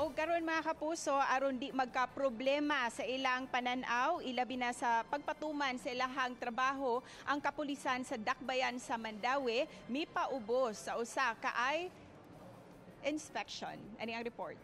O karon, mga kapuso, aron di magka-problema sa ilang pananaw, ilabi na sa pagpatuman sa ilahang trabaho, ang kapulisan sa Dakbayan sa Mandaue mipaubos sa usa ka eye inspection. Ani ang report.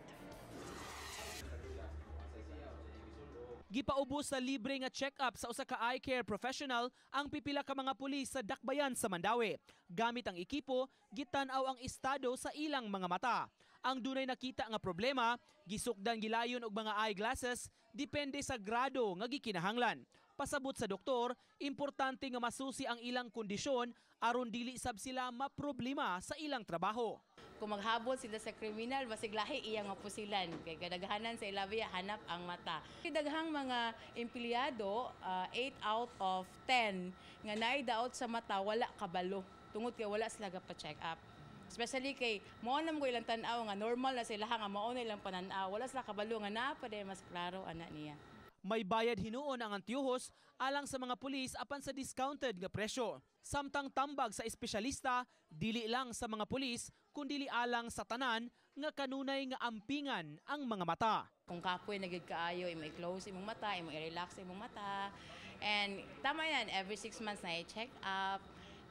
Gipaubos sa libre nga check-up sa usa ka eye care professional ang pipila ka mga pulis sa Dakbayan sa Mandaue. Gamit ang ekipo, gitan-aw ang estado sa ilang mga mata. Ang dunay nakita nga problema, gisukdan gilayon og mga eyeglasses depende sa grado nga gikinahanglan. Pasabot sa doktor, importante nga masusi ang ilang kondisyon aron dili sab sila maproblema sa ilang trabaho. Kung maghabol sila sa kriminal, basig lahi iya nga pusilan. Kay kadaghanan sa ilabi hanap ang mata. Daghang mga empleyado, 8 out of 10 nga naay daot sa mata, wala kabalo tungod kay wala sila pa-check up. Especially kay mao na mo ilang tan-aw nga normal na sila nga mao na ilang panan-aw, wala sila kabalo nga naa pa mas klaro ana niya. May bayad hinuon ang antiyuhos alang sa mga pulis apan sa discounted nga presyo. Samtang tambag sa espesyalista, dili lang sa mga pulis kundili alang sa tanan nga kanunay nga ampingan ang mga mata. Kung kapoy na gid kaayo, imo i-close imong mata, imo i-relax imong mata. And tama yan, every 6 months na i-check up.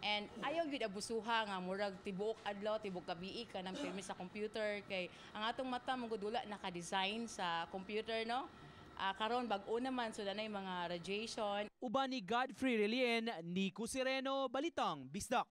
And ayaw gyud abusuha nga murag tibuok adlaw, tibuok gabii ka nang pirmi sa computer kay ang atong mata man gud wala naka-design sa computer, no? Karon bag-o naman, so na mga radiation. Uban ni Godfrey Relien, Nico Sireno, Balitang Bisdak.